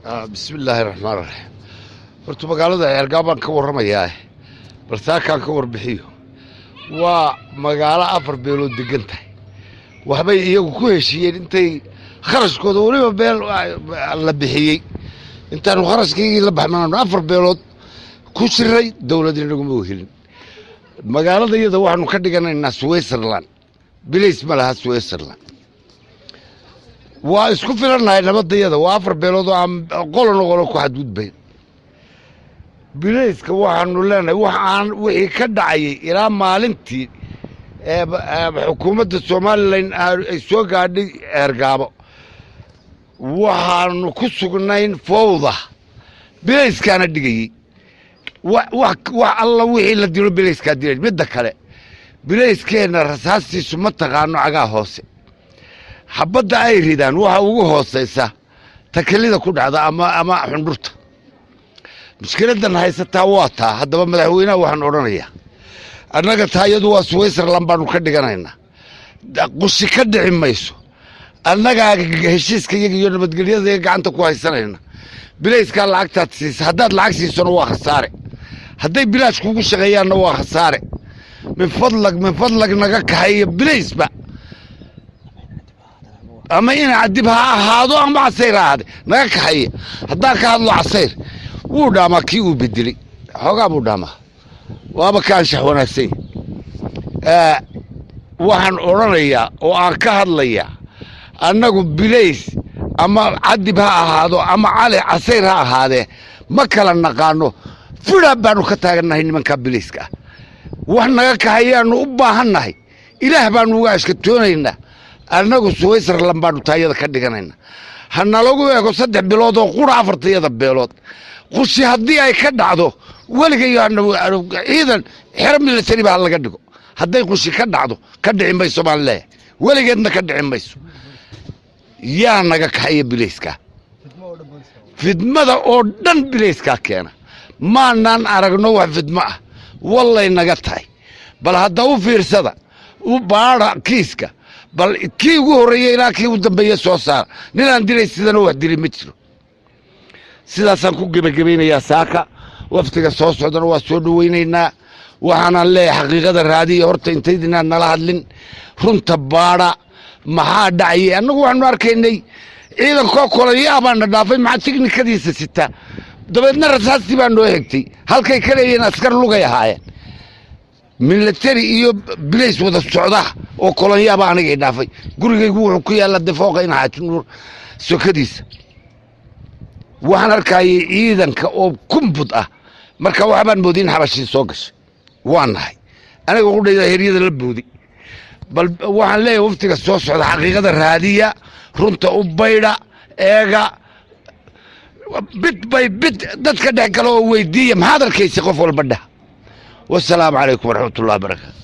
Bismi illaahi raxmaan raxiim. Horta magaalada Ceergaab baan ka warramayaa, bal saakaan ka warbixiyo. Waa magaalo afar beelood degan tahay. Waxbay iyagu ku heshiiyeen intay kharashkooda weliba beel la bixiyey. Intaanu kharashkaygii la baxmanaano afar beelood ku jiray, dowladina naguma wehelin. Magaalada iyada waxaanu ka dhiganaynaa Switzerland. Bilays ma laha Switzerland. Waa isku filannahay nabadayada. Waa afar beelood oo aan qolona qolo ku xadgudbayn. Bilayska waxaanu leenahay, wax aan wixii ka dhacayay ilaa maalintii xukuumadda Somalilan ay soo gaadhay Ceergaabo, waxaanu ku sugnayn fowda. Bilayskaana dhigayey wax alla wixii la dilo bilayskaa dilay. Midda kale, bilayskeenna rasaastiisu ma taqaano cagaa hoose. Xabadda ay ridaan waxa ugu hoosaysa takelida ku dhacda ama xundhurta. Mushkiladan haysataa waa taa. Haddaba madaxweynaha waxaan odhanayaa, annaga taa iyadu waa Switzerland baanu ka dhiganaynaa. Qushi ka dhici mayso. Annagaa heshiiska iyaga iyo nabadgelyada gacanta ku haysanayna. Bilayskaa lacagtaad siisa, haddaad lacag siisona waa khasaare, hadday bilaash kugu shaqeeyaanna waa khasaare. Min fadlag, min fadlag, naga kaxeeya bilaysba, ama ina Cadib ha ahaado ama Casayr ha ahaade, naga kaxeeya. Haddaan ka hadlo Casayr, wuu dhaamaa kii uu bedelay, xoogaa buu dhaamaa, waaba ka anshax wanaagsan. Waxaan odhanayaa oo aan ka hadlayaa, annagu bilays ama Cadib ha ahaado ama Cali Casayr ha ahaadee, ma kala naqaano. Fidhaa baanu ka taagannahay nimankaa bilayska ah. Wax naga kahayaanu u baahannahay. Ilaah baanu uga ashkatoonaynaa. Annagu Switzerland baanu taayada ka dhiganaynaa. Ha nalagu eego 3 bilood oo qura afartayada beelood. Qushi haddii ay ka dhacdo, weligayo ciidan xero military ba ha laga dhigo. Hadday qushi ka dhacdo, ka dhici mayso baan leeyahay, weligeedna ka dhici mayso. Yaa naga kaxaya bilayskaa? Fidmada oo dhan bilayskaa keena. Maanaan aragno wax fidmo ah, wallay naga tahay. Bal hadda u fiirsada, u baada kiiska, bal kii ugu horreeyey ilaa kii ugu dambeeye soo saara. Ninaan dilay sidana wax dilay ma jiro. Sidaasaan ku gebagabaynayaa. Saaka waftiga soo socdana waa soo dhoweynaynaa. Waxaanaan leeyahay, xaqiiqada raadiya horta intaydinaan nala hadlin. Runta baadha, maxaa dhacayay? Annagu waxaanu arkaynay ciidankoo kolayaa baana dhaafay, maxaa tiknikadiisa sita. Dabeedna rasaastii baa noo xigtay. Halkay ka leeyihiin askar lugay ahaayeen, military iyo bilays wada socda oo kolonyaaba anigay dhaafay. Gurigaygu wuxuu ku yaalla defooqa in Xaaji Nuur sokadiisa. Waxaan arkayay ciidanka oo kumbud ah. Marka waxbaan moodin Xabashii soo gashay. Waa nahay aniga qudhayda heryada la boodi. Bal waxaan leeyahay, waftiga soo socda xaqiiqada raadiya, runta u baydha, eega bit bay bit, dadka dhex gala oo weydiiya maxaad arkaysa qof walba dheh. Wasalaamu calaykum waraxmatullahi wabarakaatu.